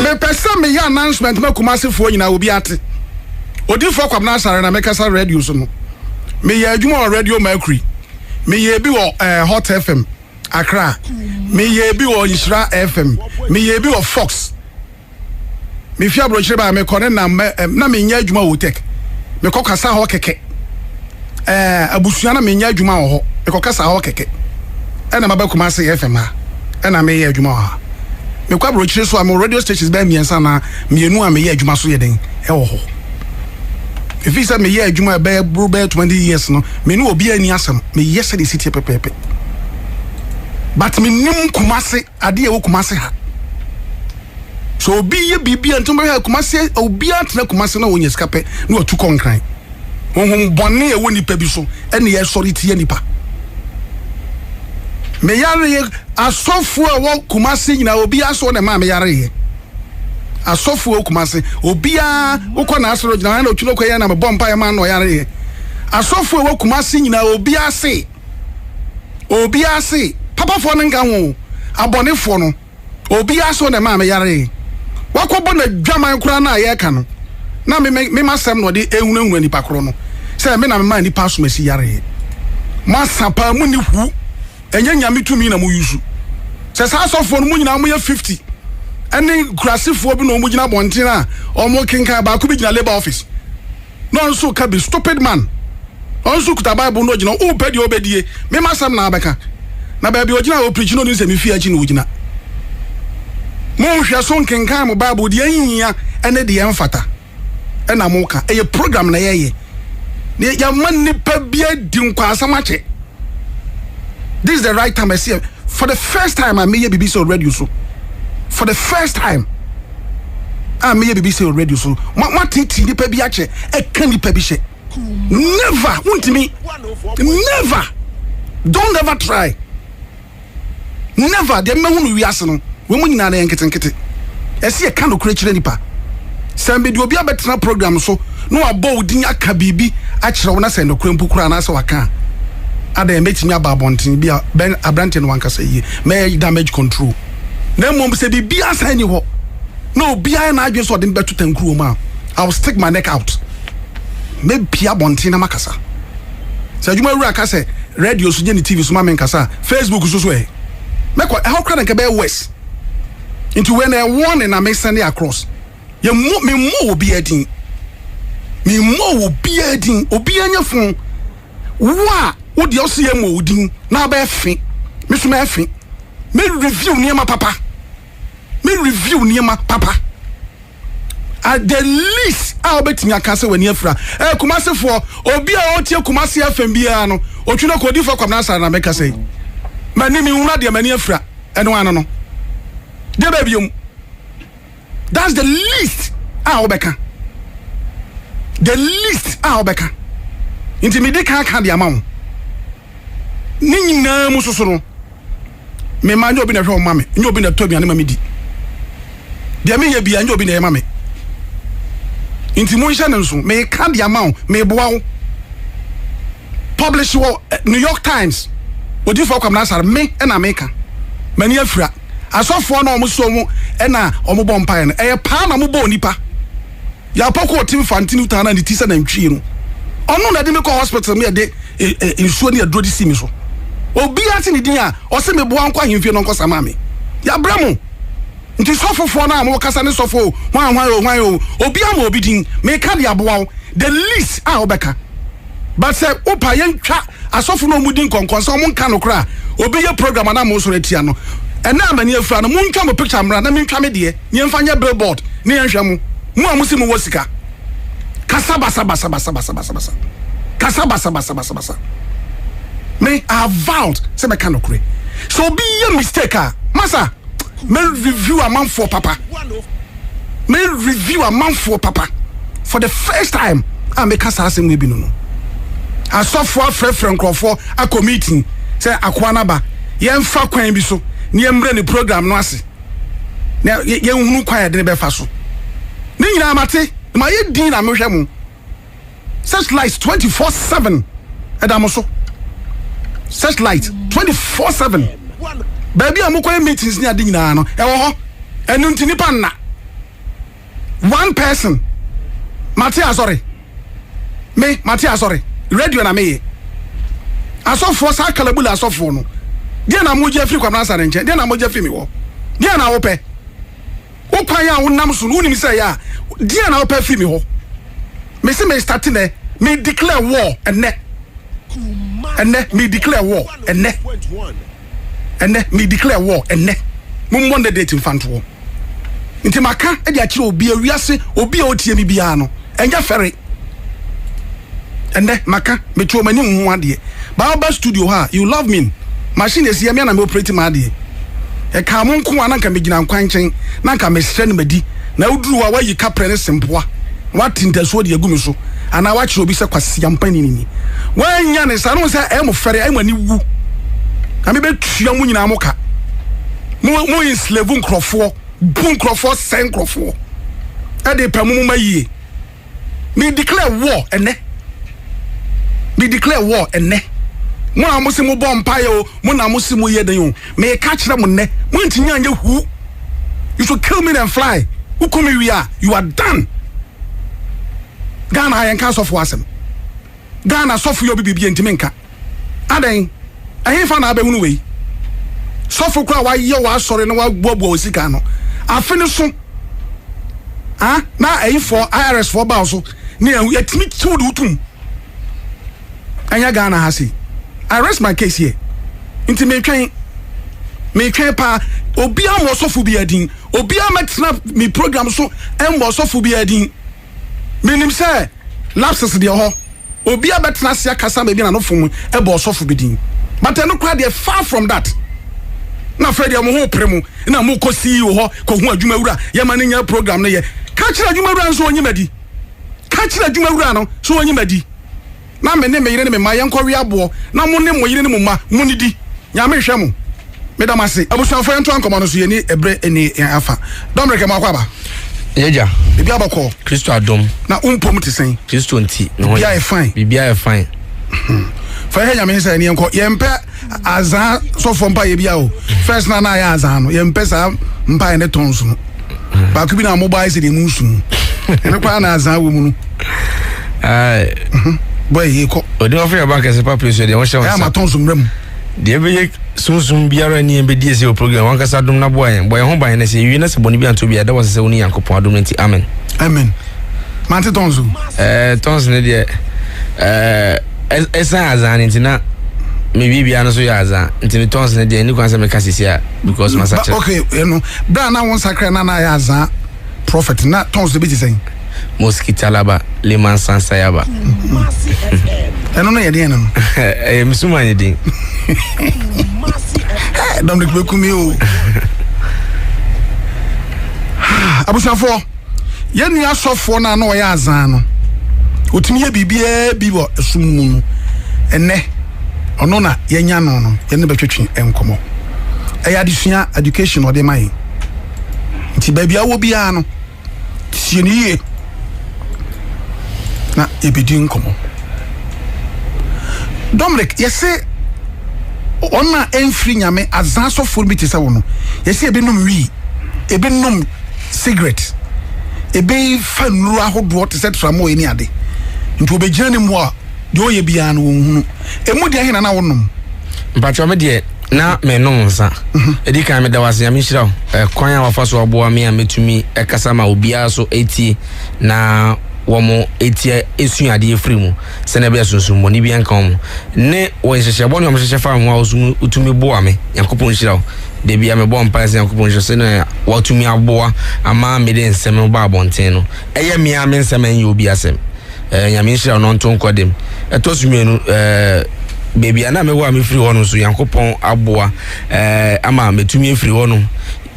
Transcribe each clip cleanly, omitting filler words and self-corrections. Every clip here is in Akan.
Mepɛ sɛ meyɛ announcement ma Kumasefoɔ nyinaa, obi ate. Odiyifoɔ Kwabena Asare na mekasa radio so no. Meyɛ adwuma wɔ Radio Mercury. Meyɛ bi wɔ Hot FM Accra. Meyɛ bi wɔ Nhyira FM. Meyɛ bi wɔ Fox. Mefi aburokyire baa, mekɔ ne nam na menyɛ adwuma wɔ Otec. Mekɔ kasa hɔ kɛkɛ. Abusua na menyɛ adwuma wɔ hɔ. Mekɔ kasa hɔ kɛkɛ. Ɛna maba Kumase FM ha. Ɛna meyɛ adwuma wɔ ha. Mekɔ aburokyire so a, mewɔ radio stations bɛyɛ mmiɛnsa na mmienu a meyɛ adwuma so yɛ den ɛwɔ hɔ. Efi sɛ meyɛ adwuma ɛbɛyɛ boro bɛyɛ 20 years no, me ne obi ani asɛm, meyɛ sɛdeɛ esi teɛ pɛpɛɛpɛ. But menim Kumase adeɛ ɛwɔ Kumase ha. So obi yɛ biribi a ntoma bɛhwɛ Kumase, obiara tena Kumase na wɔnya sika pɛ na watu kɔ Nkran. Honhom bɔne a ɛwɔ nipa bi so ɛne yɛsɔre tia nipa. Meyare, asɔfoɔ a ɛwɔ Kumase nyinaa, obiara so na ɛmaa meyare. Asɔfoɔ a ɛwɔ Kumase obiara wokɔ n'asɔre gyina na otwi no kɔ yɛ na mebɔ mpa yɛ maa no ɔyare yɛ. Asɔfoɔ a ɛwɔ Kumase nyinaa, obiara se, obiara se papafoɔ no nka ho, abɔnefoɔ no, obiara so na ɛmaa meyare. Wakɔbɔ n'adwaman koraa no a yɛreka no na me me me masɛm na ɔde ehunahuna nipa korɔ no sɛ me na mema nipa asomasi yare. Mo asa paa, mu ni hu, ɛnyɛ Nyame tumi na mo yusu sɛ saa asɔfoɔ no mu nyinaa moyɛ 50 ɛne kurasefoɔ bi na ɔmo gyina abɔnten a ɔmo kenkan. Baako bi gyina labour office na ɔno nso ka bi, stupid man, ɔno nso kuta Bible na ɔgyina ɔɔpɛ deɛ ɔbɛdie. Mema asɛm na abɛka na baabi ɔgyina a ɔpirikyi no, ɔnim sɛ mefie akyi na ɔgyina. Monhwɛ so nkenkan mo Bible deɛ nhia ɛne deɛ mfata ɛna moka. Ɛyɛ program na yɛyɛ na yɛma nnipa bi adi nkwaasɛm akyɛ. This is the right time. I see for the first time a meyɛ biribi sɛ radio so, for the first time a meyɛ biribi sɛ radio so, moatete nnipa bi akyɛ, ɛka nnipa bi hyɛ. Never, wontumi, never, don't ever try, never. Deɛ mmahu no wiase no, wɔn mu nyinaa na yɛ nketenkete. Ɛsi yɛka nokorɛ kyerɛ nipa sɛ mbɛde obi abɛtena program so na wabɔ wo din aka biribi akyerɛ wo na sɛ nokorɛ mpo koraa anaasɛ waka a, adan mɛtumi aba abɔnten bi a bɛn aberanteɛ no wankasa yie, mɛyɛ damage control. Na mmom sɛ biribi asan ni hɔ na obiara na adwene sɛ ɔde me bɛto tankuro mu a, I will stick my neck out. Mɛpia abɔnten na makasa. Sɛ adwuma wura ka sɛ radio so nye ne TV so ma me nkasa a, Facebook so ɛ mɛkɔ ɛhɔ kora na nka bɛyɛ worse. Nti wei na ɛwɔ ne na mesend across. Yɛmmɔ, memmɔ obiara din, memmɔ obiara din. Obiara nyɛ fon wo a wodeɛ ɔsi yɛ mmɔ wo din na abɛyɛ fe. Me so mɛyɛ fe. Me review nneɛma papa, me review nneɛma papa. At the least a wobɛtumi aka sɛ w'ani afira ɛ. Kumasefoɔ, obi a ɔtie Kumase FM biara no, otwi no kɔ Odiyifoɔ Kwabena Asare na mɛka sɛ m'ani mehunu adeɛ, m'ani afira. Ɛno ano no deɛ baabi mu, that's the least a wobɛka, the least a wobɛka. Nti mede ka aka de ama wo ne nyinaa mu soso no, mema nyɛ obi na ɛhwɛ wo ma me, nyɛ obi na ɛtɔ aduane ma me di. Deɛ meyɛ bia, nyɛ obi na ɛyɛ ma me. Nti monhyɛ ne nso, meka de ama wo, meboa wo. Publish wɔ New York Times, Odiyifoɔ Kwamina Asare, me ɛna meka m'ani afira. Asɔfoɔ na ɔmo so ɔmo ɛna ɔmo bɔ mpaeɛ no, ɛyɛ paa na mo bɔ onipa yɛapɔkɔ ɔtim fantini tan na ne ti sɛ nantwie no. Ɔno na ɛde me kɔ hospital, me yɛde nsuo ne aduro de si mi so. Obiara te ne din a ɔsɛ meboa nkɔ ahemfie no nkɔ sama me. Yɛabrɛ mo. Nti sɔfofoɔ no a mokasa ne sɔfo o, hwan hwan o, hwan o, obiara ma obi din, meka de aboa wo. The least a wobɛka, but sɛ wopa yɛntwa asɔfo no ɔmo di nkɔnkɔn sɛ ɔmo nka no koraa, obi yɛ program anaa mo sɔrɔ atia no ɛnna amani afira no, montwa mo picture mmra na mentwa me deɛ ne yɛmfa nyɛ billboard ne yɛnhwɛ mo. Mo a mo si mo wɔ sika kasa basa basa basa basa basa basa kasa basa basa basa basa. Me, I have vowed sɛ mɛka nokorɛ. Sɛ obi yɛ mistake a, masa mɛ review amanfoɔ papa, mɛ review amanfoɔ papa. For the first time a meka saa asɛm wei bi no, asɔfoɔ afrɛfrɛ nkurɔfoɔ akɔ meeting sɛ akoa naba, yɛmfa kwan bi so ne yɛmmerɛ ne program no ase na yɛnhunu kwan yɛde ne bɛfa so. Ne nyinaa mate, mayɛ din na mehwɛ mo. Searchlight 24/7 ɛda mo so, searchlight 24/7. Baabi a mokɔyɛ meetings ne ade nyinaa no, ɛwɔ hɔ. Ɛno nti nipa nna. One person mate asɔre me mate asɔre radio na meyɛ asɔfoɔ saa kalabula asɔfoɔ no deɛ na mogye afiri Kwabena Asare nkyɛn deɛ na mogye afiri me hɔ deɛ na wopɛ wo kwan a wonam so no wonim sɛ ɛyɛ a deɛ na wopɛ afiri me hɔ me se me start nɛ me declare war ɛnɛ ɛnɛ me declare war ɛnɛ Ɛnɛ me declare war ɛnɛ. Mo mmɔ nnɛ date mfa ntoɔ. Nti maka de akyerɛ obi a wiase obi a ɔtie me biara no ɛnyɛ fɛre. Ɛnɛ maka meto wɔn anim ho adeɛ. Ba woba studio hɔ a you love me. Machine esi ɛmea na me operate m'adeɛ. Ɛkaa mo nko a na nka megyina nkwan nkyɛn na nka mesrɛ no madi. Na woduru hɔ a woayi kaprɛ ne sempoa. Woate ntasuo de agu me so anaa woakyerɛ obi sɛ kwasiampani ni. Woannya ne saa no wohu sɛ ɛyɛ mo fɛre, ɛyɛ mo ani wu. Nyame bɛtua mo nyinaa mo ka. Mo, mo enslave nkurɔfoɔ, bu nkurɔfoɔ, sɛe nkurɔfoɔ ɛde pɛ mo mo ma yie. Me declare war ɛnɛ. Me declare war ɛnɛ. Mo na mo se mo bɔ mpaeɛ o, mo na mo se mo yɛ den o. Meka kyerɛ mo nnɛ, mo ntumi anyɛ huu. You should kill me then fly. Woku me wie a, you are done. Ghana ha yɛnka asɔfo asɛm. Ghana sɔfo yɛ obi biribi ntumi nka. Adɛn? Ɛhefa na abɛhunu wei? Sɔfo koraa wayɛ w'asɔre na wabuabua wo sika ano. Afe no so ah, na ayifoɔ IRS foɔ ba wo so ne yɛtumi kyew de wotum. Ɛnyɛ Ghana ha sei. I rest my case here. Nti metwɛn. Metwɛn paa. Obiara mmɔ ɔsɔfo biara din. Obiara mɛtena me program so mmɔ ɔsɔfo biara din. Menim sɛ lapses deɛ hɔ. Obiara bɛtena ase akasa baabi na no fom ɛbɔ ɔsɔfo bi din. But ɛno koraa deɛ far from that. Na afei deɛ mo ho pere mo na mo kɔ CEO hɔ kɔhu adwuma wura yɛma no nya program no yɛ. Ka kyerɛ adwuma wura nso ɔnyi madi. Ka kyerɛ adwuma wura no sɛ ɔnyi madi. Na me ne me yere ne me mma yɛnkɔwe aboɔ na mo ne mo yere ne mo mma monnidi. Nyame nhwɛ mo. Meda mo ase. Abusuafoɔ yɛntoa nkɔmmɔ no so, yɛnni ɛberɛ nni yɛn afa. Dominic Amoako aba. Yɛgya. Biribiara bɔkɔɔ. Kristo adom. Na wo mpom te sɛn? Kristo nti, me ho yɛ. Biribiara yɛ fine. Biribiara yɛ fine. Fa yɛhwɛ Nyame sɛ ɛne yɛnkɔ. Yɛmpɛ azaa sɔfoɔ mpaeɛ bia o. First na na ayɛ azaa no, yɛmpɛ saa mpaeɛ ne tons no. Baako bi na mobɔ ayɛ sɛ deɛ mu nsu. Ɛno koraa na azaa wɔ mu no. Bɔ ɛyɛ kɔ. Ɔde wɔn fɛ yaba kɛse papa so deɛ wɔhyɛ wɔn nsa. Ɛyɛ ama tons mmerɛ mu. Deɛ ɛbɛyɛ sunsum biara ni yɛn bɛdi esi wɔ program wankasa adom na boa yɛn bɔ yɛn ho ban na sɛ yɛwie na sɛ bɔne bi anto bi a ɛda wɔ sɛ sɛ wo ne Nyankopɔn adom no nti amen. Amen. Mante tons o. Ɛɛ tons ne deɛ ɛɛ ɛsan azan ne nti na me biribia no so yɛ azan nti ne tons ne deɛ ɛni kwan sɛ meka sisi a because masa kyerɛ. Okay ɛno bere a na wo nsakra na na ayɛ azan prophet na tons no bi te sɛn. Moskitalaba Liman Sansayaba. Ɛno no yɛ deɛn no no? Ɛyɛ me suma ne din. Dominic bɛku me o. Abusuafoɔ, yɛn nua sɔfoɔ no a na ɔyɛ azan no, ɔtumi yɛ biribiara bi wɔ ɛsom no mu no, ɛnɛ ɔno na yɛanya no no, yɛne bɛtwetwe nkɔmmɔ. Ɛyɛ adesua, education ɔde ma yɛn. Nti baabi a wɔ biara no, Tie no yie na yɛbɛdi nkɔmmɔ. Dominic, yɛse wɔn a ɛmfiri Nyame azan asɔfoɔ no bi te sɛ wo no, yɛse ebinom wii, ebinom cigarette, ebi fa nnuro ahodoɔ te sɛ tramol ne ade. Nti wɔbɛgyina ne mu a, deɛ ɔyɛ biara no wɔnhunu. Emu deɛ he na na wonom? Mpakyɛw me deɛ na menom nsa. Edi kan meda wo ase Nyame nhyira wo ɛkwan a wafa so aboa me a metumi ɛkasa ma obiara so etie na wɔn etie esua adeɛ firi mu sɛnea ɛbɛyɛ sunsummɔne bi nka wɔn ne wɔ nhyehyɛ bɔne a wɔhyehyɛ fa ho a wotumi boa me. Nyankopɔn nhyira wo. Da bia mebɔ mpaeɛ sɛ Nyankopɔn nhyira sɛnea watumi aboa ama mede nsɛm no ba abɔnten no. Ɛyɛ me ara me nsɛm ɛnyɛ obi asɛm. Eh, Nyame nhyira wo na ɔnto nkɔ dem. Ɛtɔ so mmienu, eh, baabi a na mewɔ a mefiri hɔ no nso, Nyankopɔn aboa eh, ama metumi afiri hɔ no.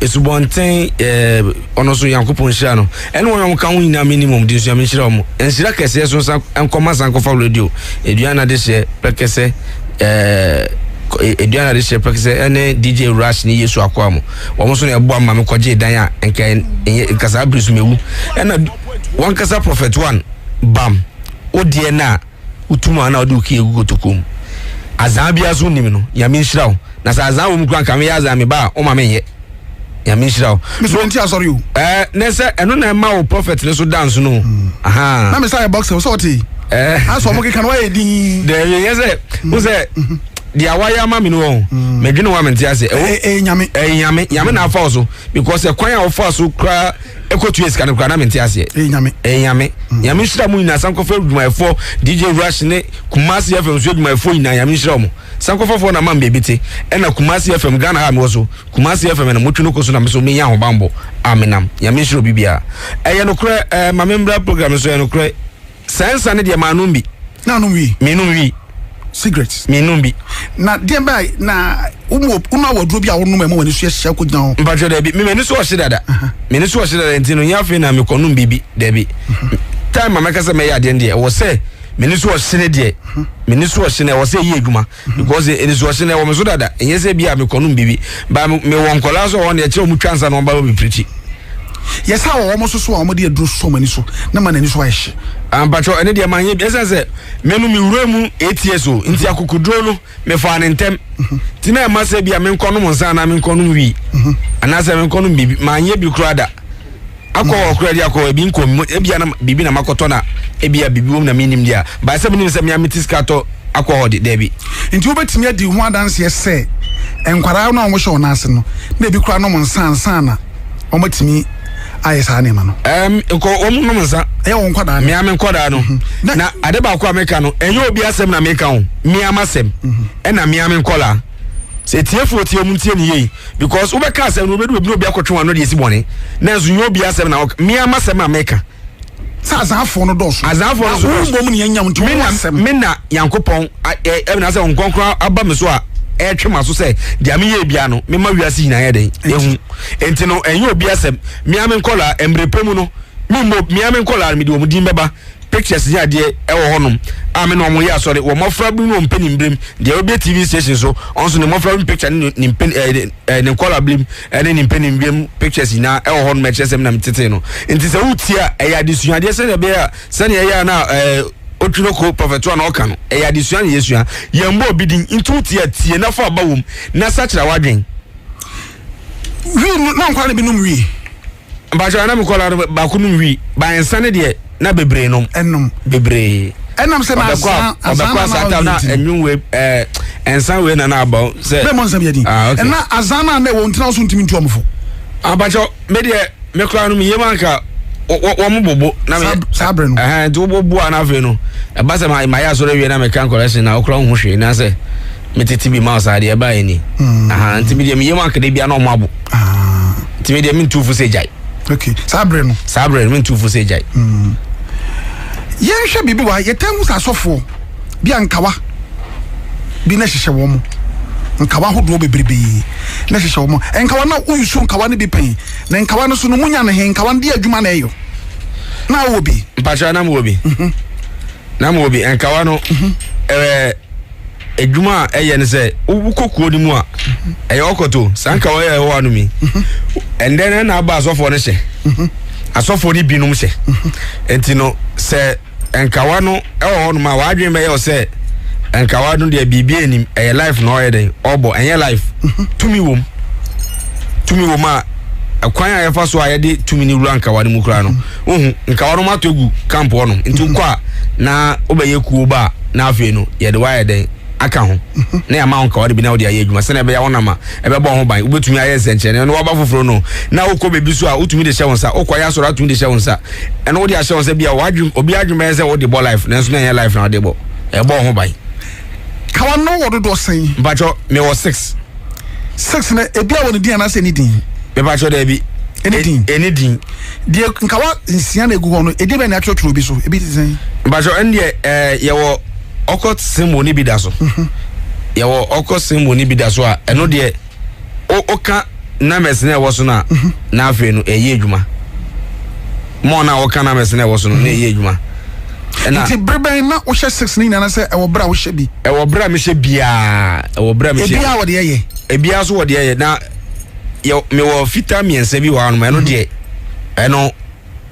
Esubɔnten, eh, ɔno nso Nyankopɔn nhyira no. Ɛne wɔn a wɔka ho nyinaa menim wɔn din nso, Nyame nhyira wɔn. Nhyira kɛseɛ so nsa nkɔma Sankofa Radio, Aduan Adehyeɛ, Pɛkɛsɛ, eh, Aduan Adehyeɛ, Pɛkɛsɛ, ɛne DJ Rush ne Yesu Akoa mo. Wɔn nso na ɛboa ma mekɔgyee dan a nka nka saa bere so mewu. Ɛna Wankasa prophet one bam wo deɛ no a wotum a na wode wo key agu kotokuo mu azaa biara so wonim no Nyame nhyira wo na sɛ azaa wɔ mu koraa nka meyɛ azaa me ba a woma menyɛ. Nyame nhyira wo. Me so nti asɔre o. Ɛɛ ne sɛ ɛno na ɛma wo prophet ne so dance no. Aha. Na me sa yɛ boxer sɛ ɔte. Ɛɛ. Asɔ ɔmo keka no wayɛ din. Dɛbi yɛ sɛ wo sɛ deɛ wayɛ ama me no wɔn. Mɛdwene wa mente ase. Ɛɛ ɛɛ nyame. Ɛɛ nyame nyame na afa wo so because ɛkwan a wofa so koraa ɛkɔtua sika no koraa na mente aseɛ. Ɛɛ nyame. Ɛɛ nyame. Nyame nhyira mu nyinaa sankɔfɛ adwumayɛfoɔ DJ Rush ne Kumasi FM so adwumayɛfoɔ nyinaa nyame nhyira wɔn. Sankɔfɛfoɔ na ma me baabi te ɛna Kumasi FM Ghana ha a mewɔ so. Kumasi FM na motwe no kɔ so na me so menya ahobanbɔ a menam. Nyame nhyira obi biara. Ɛyɛ nokorɛ eh, ma membra program so ɛyɛ nokorɛ. Saa nsa no deɛ manom bi. Na anom wi? Menom wi. Cigarette? Menom bi. Na deɛ bɛn na womu wonu awɔduro bi a wonom ɛma w'ani so yɛ hyɛ kɔgyina hɔ? Mpatwɛ daabi, me m'ani so ɔhye dada. M'ani so ɔhye dada nti no nyɛ afei na mekɔnom biribi daabi. Time a mɛka sɛ mɛyɛ adeɛ no deɛ ɛwɔ sɛ m'ani so ɔhye no deɛ m'ani so ɔhye no ɛwɔ sɛ ɛyɛ adwuma. Because nisuɔhye no ɛwɔ me so dada ɛnyɛ sɛ bi a mekɔnom biribi ba mewɔ nkɔlaa so a wɔn deɛ kyerɛ wɔn twa nsa na wɔn ba bɛ pirikyi. Yɛsa wɔ wɔn so so a wɔn de aduro sɔ wɔn ani so na ma n'ani so ayɛ hye. Ampatwɔ ɛne deɛ manyɛ bi ɛsɛ sɛ me no mewura mu eight years o nti akokoduro no mefaa ne ntɛm nti na ɛma sɛ bi a menkɔnom nsa anaa menkɔnom wii anaasɛ menkɔnom biribi manyɛ bi koraa da. Akɔ hɔ koraa di akɔ ebi nkɔ mu ebi na biribi na makɔtɔ na ebi a biribi wɔm na menim deɛ a bae sɛ menim sɛ mea mete sika tɔ akɔ hɔ de daabi. Nti wobɛtumi adi ho adanseɛ sɛ nkwadaa no a wɔhyɛ wɔn ase no na ebi koraa nom nsa ansa na wɔatumi ayɛ saa nneɛma no? Nkɔ wɔn nom nsa. Ɛyɛ wɔn nkwadaa no. Mea me nkwadaa no. Na ade baako a meka no ɛnyɛ obi asɛm na meka o mea m'asɛm ɛna mea me nkwadaa. Sɛ tiefoɔ tie wɔn ntie ne yie. Because wobɛka asɛm no wobɛdu baabi na obi akɔtwe w'ano de asi bɔne nanso nyɛ obi asɛm na ɔka me ama asɛm a meka. Sɛ azaafoɔ no dɔɔso. Azaafoɔ no so dɔɔso. Wo mmom ne yɛnyam nti wo asɛm. Me na Nyankopɔn ɛna sɛ nkɔnkɔn aba me so a ɛretwe ma so sɛ deɛ meyɛ bia no mema wiase nyinaa yɛ dɛn ehu nti no ɛnyɛ obi asɛm mea me nkɔlaa mmerɛ pɛ mu no me mmɔ mea me nkɔlaa mede wɔn din bɛba Pictures ne adeɛ ɛwɔ hɔ nom a me ne wɔn yɛ asɔre wɔ mmɔfra bi ne wɔn mpanin berem deɛ ɔbɛ TV station so ɔnso ne mmɔfra bi picture ne ne mpen ɛɛ ɛɛ ne nkɔla berem ɛne ne mpanin berem pictures nyinaa ɛwɔ hɔ nom ɛkyerɛ sɛ me na me tetee no nti sɛ wotie a ɛyɛ adesuadeɛ sɛdeɛ ɛbɛyɛ a sɛdeɛ ɛyɛ a na ɛɛ otwinoko prɔfɛto a na ɔka no ɛyɛ adesua na yɛsua yɛn bɔ obi din nti wotie a tie na fa aba wom na sakyera w'adwen. Wii no na nkwadaa no bi nom wii. Mpakyɛw na me kɔla no baako nom wii ba nsa ne deɛ na bebree nom. Ɛnom. Bebree. Ɛnam sɛ na azan azan na na ɔyɛ na ɛnwom wei ɛɛ nsa wei na na aba sɛ. Bɛɛ mo nsɛm yɛ din. Ah okay. Ɛna azan na na ɛwɔ ntina so ntumi ntu ɔmo fo. Ampakyɛw me deɛ me kora no me yam anka wɔn bobo na me saa bere no. Ɛhɛn nti wɔbɔ bu a na afei no ɛba sɛ ma ma yɛ asɔre awie na meka nkɔlɛhyɛn na ɔkora ho hwee na sɛ. Me tete bi ma saa deɛ ɛbaa yɛ ni. Aha nti mi deɛ mi yam akede bia na ɔmo abo. Ah. Nti mi deɛ mi ntu fo sɛ gyae. Okay, saa bere no. Saa bere no mi ntu fo sɛ gyae. Mm. Yɛnhwɛ biribi wɔ ha, yɛtaa hu sɛ asɔfoɔ bi a nkawa bi na ɛhyehyɛ wɔn mo. Nkawa ahodoɔ bebrebee na ɛhyehyɛ wɔn mo. Nkawa na woyi so nkawa no bi pɛn. Na nkawa no so no munya no he, nkawa no de adwuma na ɛyɔ. Na wowɔ bi? Mpakyɛ na mewɔ bi. Na mewɔ bi. Nkawa no, ɛɛ adwuma a ɛyɛ ne sɛ wokɔ kuo no mu a ɛyɛ ɔkɔto saa nka wɔyɛ ɛwɔ anom yi ɛndɛ no na aba asɔfoɔ no hyɛ asɔfoɔ no binom hyɛ nti no sɛ nkawa no ɛwɔ hɔnom a w'adwene bɛyɛ sɛ nkawa no deɛ biribi anim ɛyɛ life na ɔyɛ dɛn ɔbɔ ɛnyɛ life tumi wom tumi wom a ɛkwan a yɛfa so a yɛde tumi no wura nkawa no mu koraa no Wohu, nka wɔnom atɔ agu camp hɔ nom, nti wokɔ a na wobɛyɛ kuo ba a, na afei no yɛde wo ayɛ dɛn aka ho, na yɛama wo nkawa no bi na wode ayɛ adwuma sɛnea ɛbɛyɛ a wonam a ɛbɛbɔ wo ho ban, wobɛtumi ayɛ nsɛnkyerɛnne no waba foforɔ no, na wokɔ baabi so a wotumi de hyɛ wo nsa, wokɔ ayɛ asɔre atumi de hyɛ wo nsa, ɛno wode ahyɛ wo nsa bi a wadwen, obi adwen bɛyɛ sɛ wode bɔ life, nanso na ɛnyɛ life na wode bɔ, ɛbɔ wo ho ban. Kawa no wɔ dodoɔ sɛn? Mpakyɛ mewɔ six. Six no ebi a wɔ ne din anaasɛ ɛni din? Mepakyɛ daabi. Ɛni din. Ɛni din. Deɛ nkawa nsia na egu hɔ no edin bɛn na atwerɛtwerɛ obi so ebi te sɛn? Mepakyɛ ɛn deɛ ɛɛ yɛwɔ ɔkɔ symbol ne bi da so. Mhm. Yɛwɔ ɔkɔ symbol ne bi da so a ɛno deɛ ɔka numbers na ɛwɔ so no a mhm. na afei no ɛyɛ adwuma. Mɔɔ na ɔka numbers na ɛwɔ so no na ɛyɛ adwuma. Ɛna nti bere bɛn na wohyɛ six ne nyinaa sɛ ɛwɔ bere a wohyɛ bi? Ɛwɔ bere a mehyɛ biara ɛwɔ bere a mehyɛ. Ebiara wɔ deɛ ɛyɛ. Ebiara nso wɔ deɛ ɛyɛ na yɛ mewɔ fitaa mmiɛnsa bi wɔ hanom ɛno deɛ ɛno.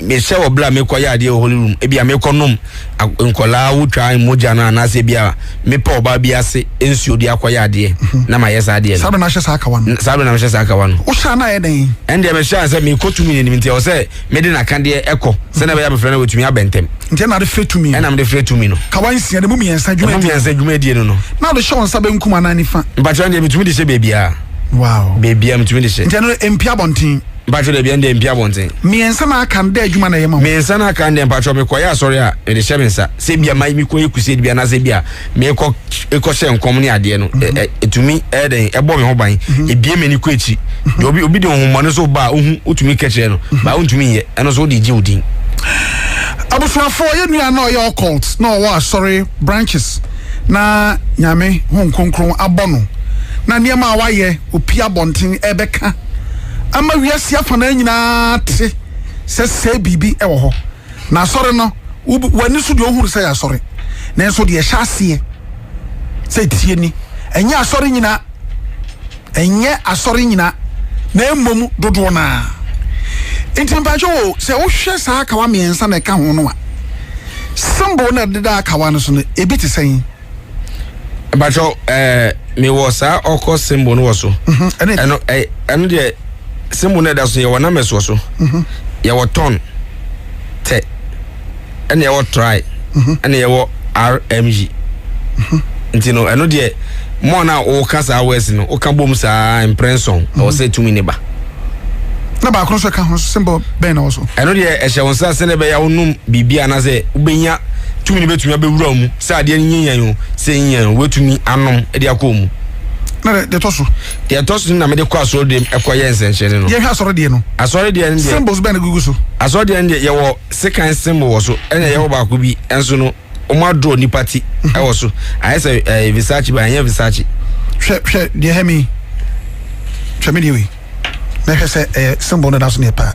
Mehyɛ wɔ berɛ a mekɔyɛ adeɛ wɔ holy room, ebi a mekɔnom nkɔlaa wotwa mogya no, anaasɛ ebi a mepɛ ɔbaa bi ase nsuo de akɔyɛ adeɛ na mayɛ saa adeɛ no. Saa bɛ na ahyɛ saa akawa no. Saa bɛ na mehyɛ saa akawa no. Wohyɛ a na ayɛ dɛn? Ɛndeɛ mehyɛ a sɛ mekɔ tumi no anim, nti ɛwɔ sɛ mede n'akadeɛ ɛkɔ sɛnea ɛbɛyɛ a mefrɛ no wɔtumi abɛ ntɛm. Nti ɛna ade frɛ tumi. Ɛna mede frɛ tumi no. Kawa nsia de mu mmiɛnsa dwumadie. Mu mmiɛnsa dwumadie no. Na ɔde hyɛ wɔn nsa benkum anaa nifa? Mpakyɛ, deɛ metumi de hyɛ baabiara. Wow. Baabiara metumi de hyɛ. Nti ɛno mpia abɔnten? Mpakyɛ, daabi, ɛndeɛ mpia abɔnten. Mmiɛnsa na aka no dɛ adwuma na ɛyɛ ma wo? Mmiɛnsa na aka no deɛ, mpakyɛ, mekɔyɛ asɔre a, mede hyɛ me nsa. Sɛ ebia ma mekɔyɛ kusie bi anaasɛ ebia mekɔ ekɔhyɛ nkɔm ne adeɛ no, ɛtumi ɛyɛ dɛn ɛbɔ me ho ban, ebie m'ani kɔ akyi. Deɛ obi de honhommɔne so ba a, ohu, wotumi kɛkyerɛ no, ba wontumi nyɛ, ɛno nso wode gye wo din. Abusuafoɔ, yɛn nua na ɔyɛ occult na ɔwɔ asɔre branches na Nyame Honhom Kronkron abɔ no na nneɛma a wayɛ opie abɔnten ɛbɛka ama wiase afanaa nyinaa te sɛ sɛɛ biribi wɔ hɔ. Na asɔre no, w'ani so deɛ wohunu sɛ yɛ asɔre, nanso deɛ ɛhyɛ aseɛ sɛ tie ni, ɛnyɛ asɔre nyina, ɛnyɛ asɔre nyina, na mmom dodoɔ no ara. Nti mpakyɛ o, sɛ wohwɛ saa akawa mmiɛnsa na ɛka ho no a, symbol na ɛdeda akawa no so no, ebi te sɛn? Mpakyɛ, mewɔ saa ɔkɔ symbol no wɔ so. Ɛno ɛno deɛ, symbol no ɛda so, yɛwɔ numbers wɔ so. Yɛwɔ ton tɛ, ɛna yɛwɔ try, ɛna yɛwɔ rmg. Nti no ɛno deɛ, mɔ no a woka saa words no, woka bom saa mprɛnson, ɛwɔ sɛ tumi ne ba. Na baako nso ɛka ho, symbol bɛn na wɔ so? Ɛno deɛ, ɛhyɛ wo nsa sɛdeɛ ɛbɛyɛ a wonom biribi anaasɛ wobɛnya tumi no bɛtumi abɛwura wo mu, sɛ adeɛ no nyinyɛn o, sɛ nyinyɛn o, wobɛtumi anom de akɔ wo mu. Na deɛ ɛtɔ so? Deɛ ɛtɔ so no na mede kɔ asɔre deɛ ɛkɔyɛ nsɛnkyerɛnne no. Yɛhwɛ asɔre deɛ no. Asɔre deɛ no deɛ, symbols bɛn na gugu so? Asɔre deɛ no deɛ, yɛwɔ sekan symbol wɔ so, ɛna yɛwɔ baako bi nso no, wɔn adorɔ nipa ti ɛwɔ so, ayɛ sɛ Versace ba, ɛnyɛ Versace. Hwɛ deɛ hɛ mi, hwɛ mi deɛ wei na hwɛ sɛ ɛyɛ symbol no da so ne yɛ paa.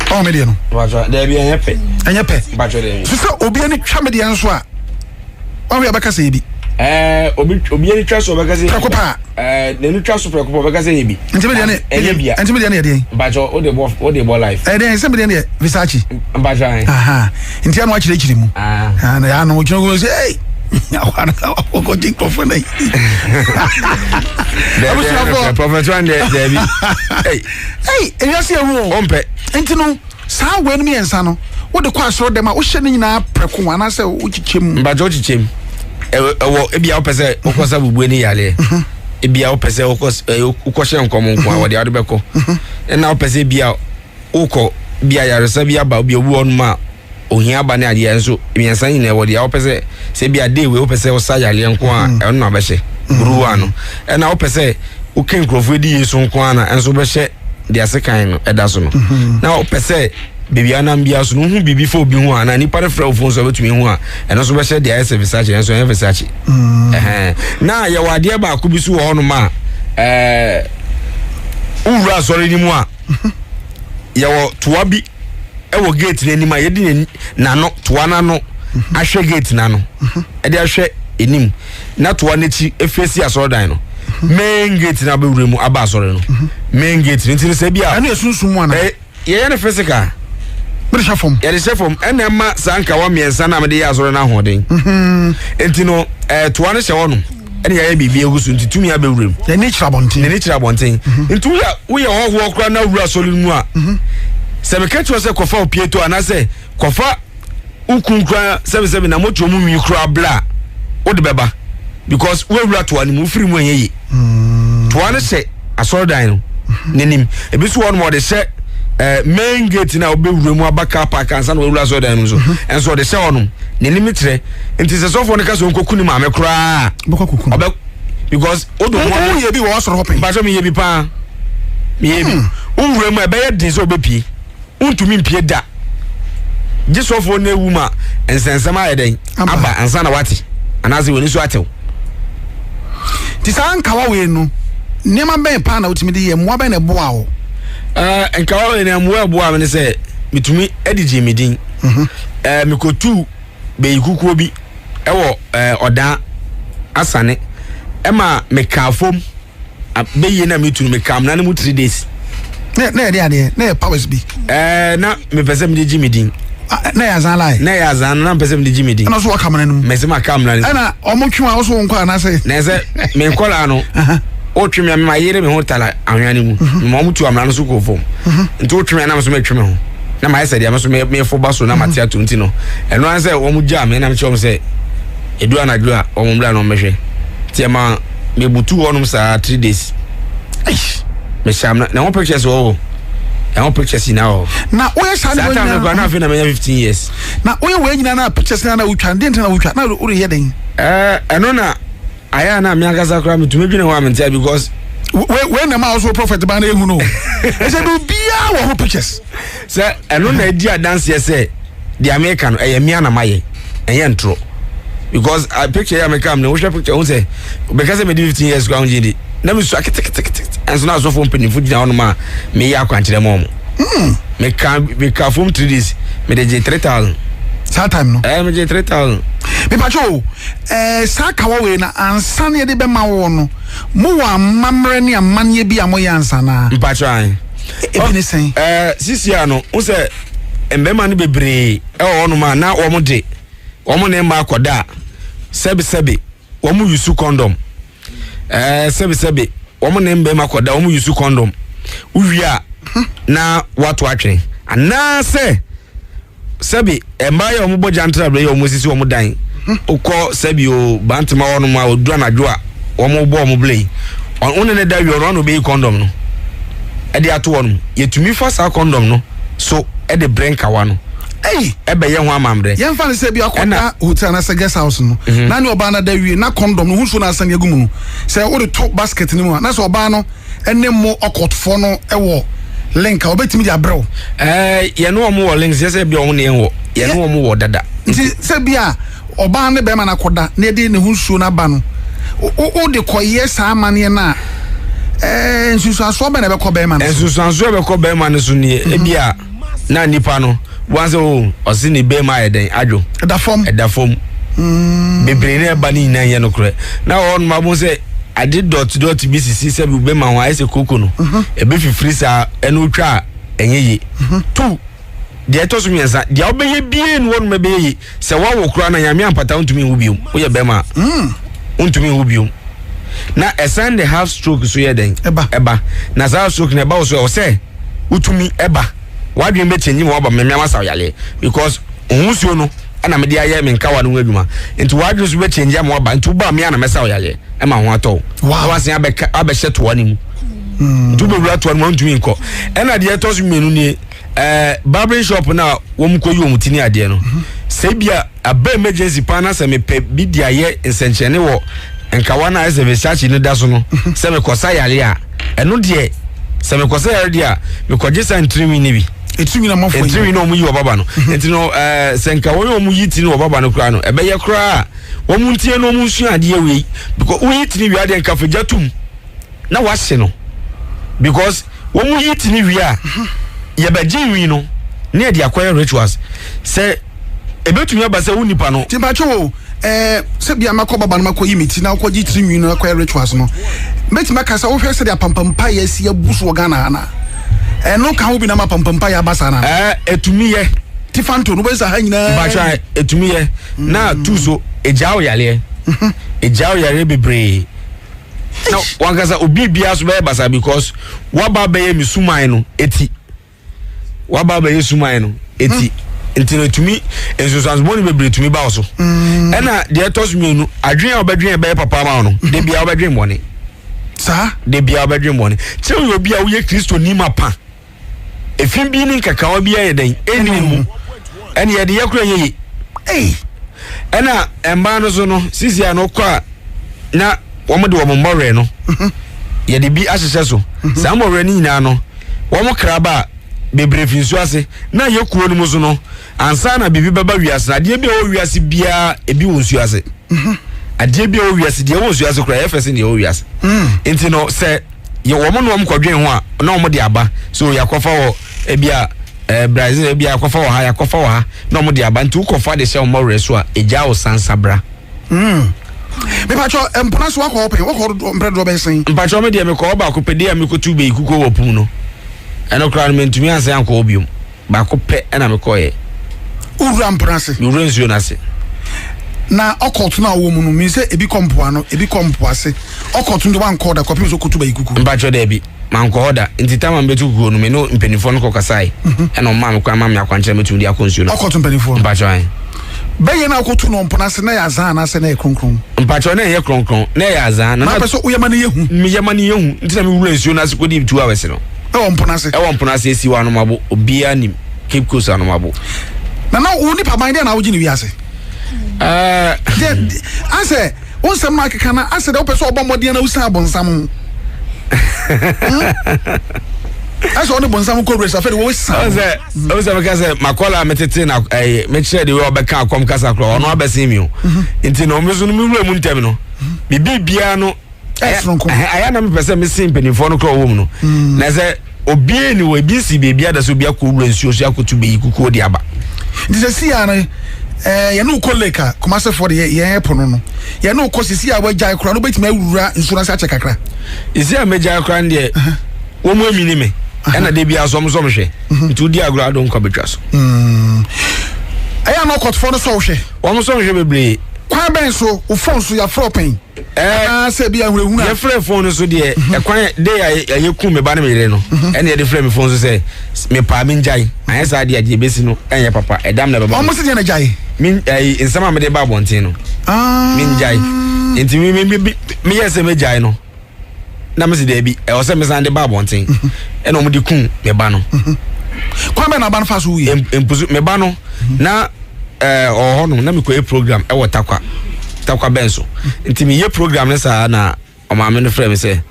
Ɔwɔ mi deɛ no. Dɛbi, ɛnyɛ pɛ. Ɛnyɛ pɛ. So sɛ obi ani twa mi deɛ nso a, ɔhwɛ ɔbɛka sɛ yɛ bi. Ɛɛ obi ani twa so, ɔbɛka sɛ. Prɛko paa. Ɛɛ n'ani twa so prɛko paa, ɔbɛka sɛ yɛ bi. Nti mi deɛ ne ɛnyɛ bia. Nti mi deɛ ne yɛ deɛ. Mpatsɔ, o de bɔ life. Ɛyɛ deɛ sɛ mi deɛ ne yɛ Versace. Mpatsɔ ayi. Nti ɛna wakyerɛkyerɛ mu. Na yà no ogyina hɔ sɛ ɛy akɔgye nkurɔfoɔ na yi. Abusuafo. Prophet one deɛ, dɛbi. Ɛy, ewiase ehu o. Ɔmpɛ. Nti no saa wei no mmiɛnsa no, wode kɔ asɔrɔ dɛm a, wohyɛ ne nyinaa prɛko anaasɛ wokyekyɛ mu? Mpatsɔ, wokyekyɛ mu. Ɛwɔ ebi a wopɛ sɛ wokɔ sa bubue ne yareɛ, ebi a wopɛ sɛ wokɔ wokɔhyɛ nkɔm nko a, wɔde ade bɛkɔ, ɛna wopɛ sɛ ebi a wokɔ bi a yaresa bi aba bi, obi wɔ hɔnom a ohia aba ne adeɛ nso, mmiɛnsa nyinaa ɛwɔ deɛ wopɛ sɛ bi a day wei wopɛ sɛ wosa yareɛ nko a, ɛno na wobɛhyɛ buruwa no, ɛna wopɛ sɛ woka nkurɔfoɔ adi yie so nko a, na ɛnso wobɛhyɛ deɛ ase kan no ɛda so no, na wopɛ sɛ baabi anam biara so no wohu biribi fa obi ho a, na nipa no frɛ wo phone so a wobɛtumi hu a, ɛno nso bɛhyɛ deɛ ayɛ sɛ Versace, ɛnso ɛnyɛ Versace. Ɛhɛn. Na yɛwɔ adeɛ baako bi so wɔ hɔnom a, wowura asɔre no mu a, yɛwɔ toa bi ɛwɔ gate no anim a yɛde n'ano, toa n'ano ahwɛ gate n'ano, ɛde ahwɛ anim, na toa n'akyi efesi asɔredan no main gate na abɛwura mu aba asɔre no main gate no. Nti no sɛ bi a ɛno yɛ sunsum mu ana? Yɛyɛ no physical. Mede hyɛ fam. Yɛde hyɛ fam, ɛna ɛma saa nkawa mmiɛnsa na mede yɛ asɔre no ahoɔden. Nti no toa no hyɛ hɔ no, ɛna yɛayɛ biribi egu so, nti tumi abɛwura mu. N'ani kyerɛ abɔnten. N'ani kyerɛ abɔnten. Nti woyɛ hɔhoɔ koraa na wura asɔre no mu a, sɛ meka kyerɛ sɛ kɔfa opieto anaasɛ kɔfa wokun koraa, sɛbisɛbi na motuo mu nwi koraa bla a, wode bɛba, because woawura toa no mu, wofiri mu ɛnyɛ yie. Toa no hyɛ asɔredan no n'anim. Ebi nso wɔ hɔ nom, ɔde hyɛ main gate na wobɛwura mu aba car park ansa na wawura asɔredan no mu so, ɛnso ɔde hyɛ hɔ nom, n'anim kyerɛ. Nti sɛ sɔfoɔ no ka sɛ ɔnkɔku ne maame koraa, ɔbɛ, because wode ho yɛ bi wɔ asɔre hɔ pɛn. Mpatsɔ, meyɛ bi paa, meyɛ bi. Wowura mu a, ɛbɛyɛ den sɛ wobɛpie, wontumi mpie da, gye sɔfoɔ no ewu ma nsɛnsɛm ayɛ dɛn aba ansa na wate anaasɛ w'ani so atew. Nti saa nkawa wei no, nneɛma bɛn paa na wotumi de yɛ? Mmoa bɛn na ɛboa wo? Nkawa wei no, mmoa ɛboa me ne sɛ metumi de gyee me din. Mekɔtuu bɛyi kukuo bi ɛwɔ ɔdan asane ɛma mekaa fam bɛyie na metu no, mekaa mena no mu 3 days. Na na yɛde adeɛ na yɛ powers bi. Ɛɛ, na mepɛ sɛ mede gye me din. Ah, na yɛ azan lie. Na yɛ azan, na mepɛ sɛ mede gye me din. Ɛna so wɔka mena no mu. Mɛsɛ maka mena no. Ɛna ɔmo twe a ɔso nkɔ anaasɛ. Na ɛsɛ me nkɔlaa no wotwe me a mema yere me ho tala ahwea no mu. Mema ɔmo tu amena no so kɔ fam. Nti wotwe me a na me so metwe me ho. Na mayɛ sɛ deɛ me so mefo ba so na mate ato nti no. Ɛno ara sɛ wɔn gyaa me na mekyerɛ wɔn sɛ edu anadwo a wɔn mmra na wɔn bɛhwɛ. Nti ɛma mebutu hɔnom saa 3 days. Mehyɛ amena na ɛho pictures wɔ hɔ. Ɛho pictures nyinaa wɔ hɔ. Na woyɛ saa Saa time no koraa na afei na manya 15 years. Na woyɛ wei nyinaa na pictures na na wotwa no, deɛ nti na wotwa na woreyɛ dɛn? Ɛɛ, ɛno na ayɛ a na me ankasa koraa metumi dwene ho a mente a because. Wei wei na ɛma wo so prophet ba na ehu no. Ɛsɛ biribiara wɔ ho pictures. Sɛ ɛno na edi adanseɛ sɛ deɛ meka no ɛyɛ mmea na mayɛ, ɛnyɛ ntorɔ, because uh, picture yi a meka mu no, wohwɛ picture ho sɛ bɛka sɛ mede 15 years koraa wongye di na mesua ketekete, ɛnso na asɔfoɔ mpanyimfo gyina hɔnom a meyɛ akwankyerɛ ma ɔmo. Meka fom 3 days, mede gye 3000. Saa time no. Ɛɛ, megye 3000. Mepatwa o, ɛɛ, saa kawa wei na ansa na yɛde bɛma wo no, mowɔ amammerɛ ne amanneɛ bi a moyɛ ansa na? Mpatwa an. Ebi ne sɛn? Ɛɛ, sisi a no wo sɛ mmarima no bebree ɛwɔ hɔnom a na wɔn de wɔn ne mmaa akɔda a, sɛbisɛbi, wɔn use condom. Ɛɛ, sɛbisɛbi, wɔn ne mmarima kɔda, wɔn use condom, wowie a na wato atwene, anaasɛ sɛbi mmaa yɛ wɔn bɔ gyantra bere yɛ wɔn sisi wɔn dan wokɔ sɛbi o bantama hɔnom a odu anadwo a wɔn bɔ wɔn bere yi, wɔn ne ne da wie, ɔno ano bɛyi condom no ɛde ato hɔnom. Yɛtumi fa saa condom no so ɛde brɛ nkawa no. Ei! Ɛbɛyɛ ho amammerɛ. Yɛmfa no sɛ bi akɔda Ɛna- hotel anaasɛ guest house no na ne ɔbaa no ada wie na condom no ho nsuo no asane agu mu no, sɛ wode to basket no mu a, na sɛ ɔbaa no ne mo ɔkɔtfoɔ no wɔ link a, wɔbɛtumi de abrɛ wo? Ɛɛ, yɛne wɔn wɔ links, yɛ sɛ bi a wɔn ne yɛn wɔ, yɛne wɔn wɔ dada. Nti sɛ bi a ɔbaa ne bɛrima no akɔda na yɛde ne ho nsuo no aba no, wode kɔyɛ saa amanneɛ no a, ɛɛ, nsunsuansoɔ bɛn na ɛbɛkɔ bɛrima no so? Nsunsuansoɔ a ɛbɛkɔ bɛrima no so nie: ebi a na nipa no wɔn sɛ o ɔsi ne bɛrima ayɛ dɛn adwo. Ɛda fam. Ɛda fam bebree na ɛba ne nyinaa nyɛ nokorɛ, na wɔn nom abo sɛ ade dot dot bi sisi sɛ bi bɛma ho ayɛ sɛ koko no ebi fifiri saa, ɛna otwa a ɛnyɛ yie. Tu deɛ ɛtɔ so mmiɛnsa, deɛ wobɛyɛ bie no wɔnom ɛbɛyɛ yie sɛ woawo koraa na Nyame ampata, wontumi nwo biom. Woyɛ bɛrima a, wontumi nwo biom, na ɛsan de half stroke so yɛ dɛn. Ɛba. Ɛba na saa stroke na ɛba wo so, ɛwɔ sɛ wotumi ɛba wadwene bɛkyɛnyi ma waba mmɛmia masa yareɛ, because ohun nsuo no ɛna mede ayɛ me nkawa no ho adwuma, nti wadwene so bɛkyɛnyi ama waba, nti woba mmea na mɛsa wo yareɛ ɛma ho atɔ wo. Na wasen abɛka abɛhyɛ toa no mu, nti wobɛwura toa no mu a, wontumi nkɔ. Ɛna deɛ ɛtɔ so mmienu nie: barbering shop na wɔn kɔ yi wɔn ti ne adeɛ no, sɛ bi a aba emergency paa na sɛ mepɛ bi de ayɛ nsɛnkyerɛnne wɔ nkawa no a ɛsɛ Versace no da so no sɛ mekɔsa yare a, ɛno deɛ sɛ mekɔsa yare deɛ a, mekɔgye sa ntirinwi no bi. Ɛtirinwi na mɔfoɔ yi. Ntirinwi na wɔn yi wɔ baba no. Nti no sɛ nka wɔn yɛ wɔn yi ti no wɔ baba no koraa no, ɛbɛyɛ koraa a wɔn ntie no, wɔn nsua adeɛ wei, because woyi ti no wie adeɛ nka fagya tum na wahye no, because wɔn yi ti no wie a, yɛbɛgye nwi no ne yɛde akɔyɛ rituals, sɛ ebetumi aba sɛ wo nipa no. Nti mpatwe wo, sɛ bia makɔ baba no, makɔ yi me ti na wokɔgye tiri nwi no akɔyɛ rituals no, mɛtumi aka sɛ wohwɛ sɛdeɛ apampampa yɛ asi abu so wɔ Ghana ha na ɛno ka ho bi na ma apampampa yɛ aba saa na? Ɛɛ, etumi yɛ. Ti fanto no wobɛsɛ ha nyinaa. Mpatwa, etumi yɛ na tu so egya wo yareɛ, egya wo yareɛ bebree na wankasa obi biara so bɛyɛ basa, because waba bɛyɛ mi suman no eti, waba bɛyɛ suman no eti, nti no etumi nsunsuanso no bebree tumi ba wo so. Ɛna deɛ ɛtɔ so mmienu, adwene a wɔbɛdwene bɛyɛ papa ama wo no, de bia wɔbɛdwene bɔne. Saa. De bia wɔbɛdwene bɔne kyerɛ wo yɛ obi a woyɛ Kristo ni ma pa efi bi ne nkakawa bi ayɛ dɛn ɛni wo mu, ɛne yɛde yɛ kora yɛ ye. Ei! Ɛna mmaa no so no, sisi a no kɔ a na wɔn de wɔn mmɔwerɛ no yɛde bi ahyehyɛ so. Saa mmɔwerɛ no nyinaa no, wɔn kraba a bebree fi nsuo ase na yɛ kuo no mu so no, ansa na biribi bɛba wiase no, adeɛ bi a ɛwɔ wiase biara ebi wɔ nsuo ase. Adeɛ bi a ɛwɔ wiase deɛ ɛwɔ nsuo ase koraa ɛyɛ fɛ sen deɛ ɛwɔ wiase. Nti no sɛ yɛ wɔn na wɔn kɔdwen ho a na wɔn de aba so, yɛakɔfa wɔ ebi a Brazil, ebi a yɛakɔfa wɔ ha, yɛakɔfa wɔ ha na wɔn de aba, nti wokɔfa de hyɛ wɔn mmɔwerɛ so a, egya wo sansabra. Mepatwɔ, mpona so wakɔ hɔ pɛn? Wakɔ hɔ mprɛ dodoɔ bɛyɛ sɛn? Mpakyɛw, me deɛ mekɔ hɔ baako pɛ deɛ, a mekɔtu bɛyi kukuo wɔ pum no. Ɛno koraa no mentumi ansan ankɔ hɔ biom. Baako pɛ ɛna mekɔeɛ. Wowura mpono ase? Mewura nsuo no ase. Na ɔkɔɔto no a wowɔ mu no, menim sɛ ebi kɔ mpoano, ebi kɔ mpoase. Ɔkɔɔto no deɛ woankɔ da kɔpem sɛ wokɔtu bayi kukuo? Mpakyɛ daabi, mankɔ hɔ da. Nti tam a mebɛtu kukuo no, me ne mpanimfoɔ no kɔkasae. Ɛna wɔmaa me kwan maa me akwankyerɛ mɛtumi de akɔ nsuo no ase. Ɔkɔɔto mpanimfoɔ no? Mpakyɛ ae. Bɛyɛ no a wokɔtu no mpono ase na ɛyɛ azaa anaasɛ na ɛyɛ kronkron? Mpakyɛ na ɛyɛ kronkron, na ɛyɛ azaa. Na wopɛ sɛ woyɛ ma no yɛ hu? Meyɛ ma no yɛ hu, nti na mewura nsuo no ase kɔdii 2 hours no. Ɛwɔ mpono ase? Ɛwɔ mpono ase, esi wɔ Anomabo, obiara nim Cape Coast Anomabo. Na na wo nipa ban deɛ na wogye ne wiase? Deɛ asɛ wo nsɛm no akeka na asɛ deɛ wopɛ sɛ ɔbɔ mmɔden na wosan abonsam ho. Asɛ ɔne bonsam kɔ race afei de wɔsan. Sɛ ɔsɛ meka sɛ makɔla metete na ɛyɛ mekyerɛ deɛ ɔbɛka akɔm kasa korɔ ɔno abɛsen mi o. Nti na ɔmo nso no me wura mu ntɛm no biribi biara no ayɛ na mepɛ sɛ mese mpanimfoɔ no korɔ wɔ mu no na sɛ obiara ni wɔ ebi nsi beebi ada sɛ obi akɔ wura nsuo so akɔtu bɛyi kukuo de aba. Nti sɛ si a no yɛne wokɔ lake a Kumasefoɔ de yɛn ɛpo no no yɛne wokɔ sisi a wagyae koraa no wobɛtumi awura nsuo no ase akyɛ kakra. Sisi a mɛgyae koraa no deɛ wɔn mu amini me ɛna de bi asɔm sɔm hwɛ nti wodi agorɔ ado nkwa bɛtwa so. Ɛyɛ a na ɔkɔtofoɔ no sɔ wo hwɛ? Wɔn sɔ hwɛ bebree. Kwan bɛn so? Wo phone so yɛafrɛ wo pɛn? Anaasɛ ebi ahunahuna? Yɛfrɛ phone no so deɛ ɛkwan de a yɛkum me ba ne me yere no ɛna yɛde frɛ me phone so sɛ mepaa me ngyae anyɛ saa deɛ adeɛ bɛsi no ɛnyɛ papa ɛdam na ɛbɛba. Wɔn si deɛ na gyae? Me ɛyi nsɛm a mede ba abɔnten no me ngyae nti me me me meyɛ sɛ megyae no na mesi daabi ɛwɔ sɛ mesan de ba abɔnten ɛna wɔn de kum me ba no. Kwan bɛn na aba no fa so wuyɛ? Mpusu me ba no na ɛɛ ɔwɔ hɔ nom na mekɔyɛ program ɛwɔ Takwa Takwa bɛn so nti meyɛ program no saa na ɔmaame no frɛ me sɛ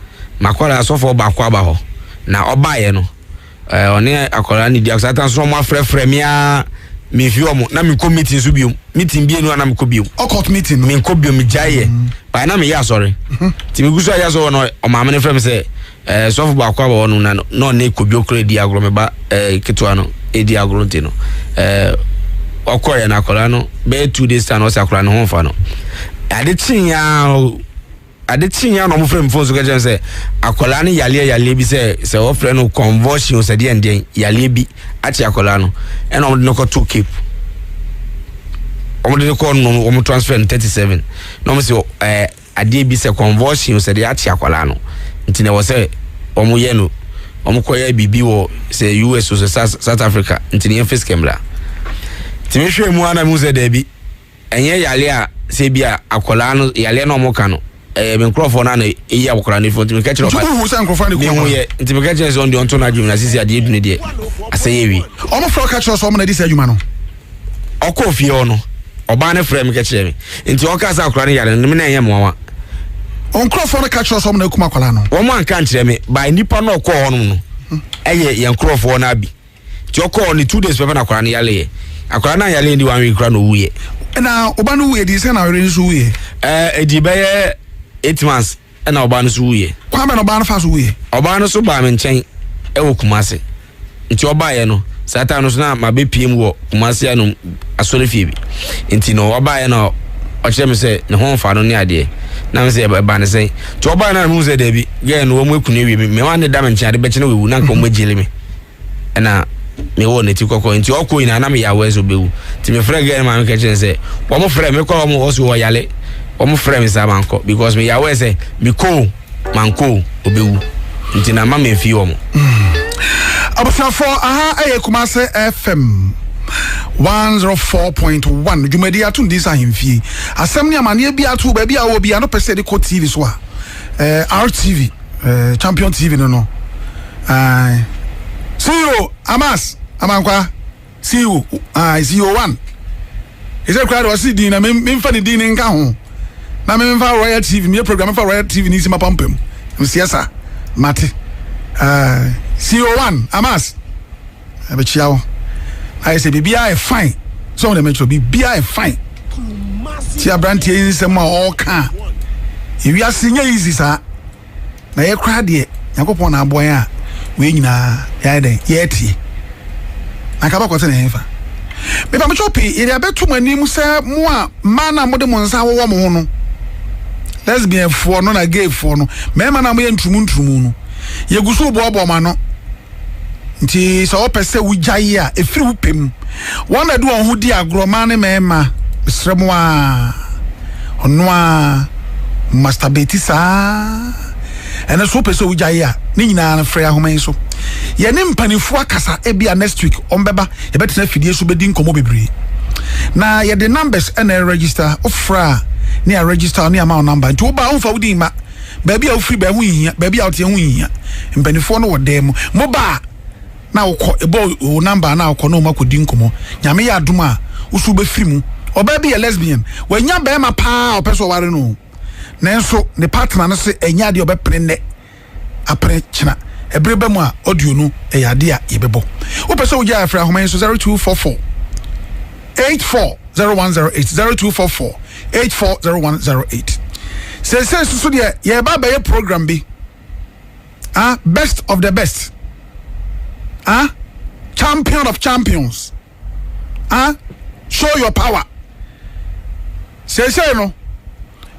makɔla asɔfoɔ baako aba hɔ na ɔbaeɛ no ɛɛ ɔne akɔla no di akɔsa tan so wɔn afrɛfrɛ me ara mefi wɔn na mekɔ meeting so biom meeting bie no a na mekɔ biom Occult meeting no. Menkɔ biom, megyae yɛ bae na meyɛ asɔre nti megu so ayɛ asɔre no ɔmaame no frɛ me sɛ ɛɛ sɔfo baako aba hɔ no na na ɔne Kodwo kora di agorɔ me ba ɛɛ ketewa no edi agorɔ nti no ɛɛ ɔkɔɛ na akwadaa no bɛyɛ 2 days time na ɔsɛ akwadaa no ho nfa no. Ade kyee ya ade kyee ya na ɔmo frɛ me phone so ka kyerɛ me sɛ akwadaa no yaleɛ yaleɛ bi sɛ sɛ wɔfrɛ no convulsion sɛ deɛ ndeɛn yaleɛ bi akye akwadaa no ɛna ɔmo de no kɔto Cape. Ɔmo de no kɔ no ɔmo transfer no 37 na ɔmo sɛ ɛɛ adeɛ bi sɛ convulsion sɛ deɛ akye akwadaa no nti na ɛwɔ sɛ wɔn yɛ no wɔn kɔyɛ biribi wɔ sɛ US o sɛ South Africa nti na yɛn fɛ sika mmra. Nti mehwɛ mu ara na mehu sɛ daabi ɛnyɛ yale a sɛ bi a akwadaa no yaleɛ na wɔn ka no ɛyɛ me nkurɔfoɔ no na ɛyi akwadaa no fo nti meka kyerɛ ɔba nti wohu sɛ nkurɔfoɔ no mehu yɛ nti meka kyerɛ sɛ ɔno deɛ ɔnto no adwuma na sisi adeɛ dunu deɛ asɛ yɛ wie. Ɔmo frɛ ɔka kyerɛ sɛ ɔmo na ɛdi sɛ adwuma no. Ɔkɔɔ fie hɔ no ɔbaa no frɛ me ka kyerɛ me nti ɔka sɛ akwadaa no yare no me na ɛnyɛ mmoawa. Nkurɔfoɔ no ka kyerɛ sɛ ɔmo na akum akwadaa no. Wɔn anka nkyerɛ me by nipa no ɔkɔɔ hɔnom no ɛyɛ yɛn nkurɔfoɔ no abi nti ɔkɔɔ ne 2 days pɛpɛ na akwadaa no yare yɛ. Akwadaa no anyare ndi one week koraa na owuiɛ. Na ɔba no wuiɛ di sɛ na ɔyere nso wuiɛ? Ɛɛ edi bɛyɛ 8 months ɛna ɔbaa no nso wuiɛ. Kwan bɛn na ɔbaa no fa so wuiɛ? Ɔbaa no nso baa me nkyɛn ɛwɔ Kumase nti ɔbaeɛ no saa time no so na mabɛpie mu wɔ Kumase anom asɔre fie bi nti no ɔbaeɛ na ɔkyerɛ me sɛ ne ho mfa no ne adeɛ na me sɛ ɛba ne sɛn nti ɔbaeɛ no na mehu sɛ daabi gɛɛ no wɔn akunu awie me mɛma ne da me nkyɛn ade bɛkyɛ na wawu na nka wɔn agyele me ɛna mewɔ ne ti kɔkɔ nti ɔkɔ nyinaa na meyɛ aware sɛ ɔbɛwu nti mefrɛ gɛɛ no maame ka kyerɛ sɛ wɔn frɛ me kɔ wɔn wɔ so wɔ yale wɔn frɛ me saa mankɔ because meyɛ aware sɛ mekɔ mankɔ ɔbɛwu nti na ma memfi wɔn. Abusuafoɔ, aha ɛyɛ Kumase FM 104.1 dwumadi ato ne din sɛ ahemfie asɛm ne amanneɛ bi ato baabi a wɔ bi a no pɛ sɛ de kɔ TV so a RTV Champion TV no no eh, CEO Amas Amankwa CEO CEO 1 ɛsɛ kura de ɔsi din na memfa ne din ne nka ho na memfa Royal TV meyɛ program memfa Royal TV ne nsi mapampam nseɛ sa mate CEO 1 Amas ɛbɛkyia wo ayɛ sɛ biribiara yɛ fine sɛ wɔn dɛm ɛkyerɛ biribiara yɛ fine ti aberanteɛ yi nsɛm a ɔreka a ewiase nyɛ easy saa na yɛ koraa deɛ Nyankopɔn na aboa yɛn a wei nyinaa yɛayɛ dɛn yɛretie na nka bɛkɔte ne hefa. Mepamokyɛw pii yɛde abɛto mo anim sɛ mo a mmaa no a mode mo nsa awowɔ mo ho no, lesbianfoɔ no na gayfoɔ no, mmarima no a moyɛ nturumu nturumu no, yɛgu so boaboa mo ano. Nti sɛ wopɛ sɛ wogyae a, ɛfiri wo pɛ mu. Wɔn na ɛde wɔn ho di agorɔ, mmaa ne mmarima, mesrɛ mo ara, ɔno ara masturbate saa. Ɛno so wopɛ sɛ wogyae a, ne nyinaa no frɛ ahoma yi so. Yɛne mpanimfoɔ akasa, ebia next week wɔn bɛba, yɛbɛtena afidie so bɛdi nkɔmmɔ bebree. Na yɛde numbers ɛna ɛregister, wofrɛ a ne a register ne ama wo number. Nti woba a womfa wo din mma. Baabi a wofiri ba ɛho nhia, baabi a wote ɛho nhia. Mpanimfoɔ no wɔ dan mu. Moba a na wokɔ, ɛbɔ wo number na wokɔ na wɔn akɔdi nkɔmmɔ. Nyame yɛ adom a, wo so wobɛfiri mu. Ɔbaa bi yɛ lesbian, wanya barima paa a ɔpɛ sɛ ɔware no. Nanso ne partner no se ɛnyɛ adeɛ a ɔbɛpene nnɛ apene kyena. Ɛberɛ ba mu a audio no ɛyɛ adeɛ a yɛbɛbɔ. Wopɛ sɛ wogyae a frɛ ahoma yi so 0244 840108 0244 840108. Seesei soso deɛ yɛreba abɛyɛ program bi. Ah, best of the best. Ah, champion of champions. Ah, show your power. Seesei no,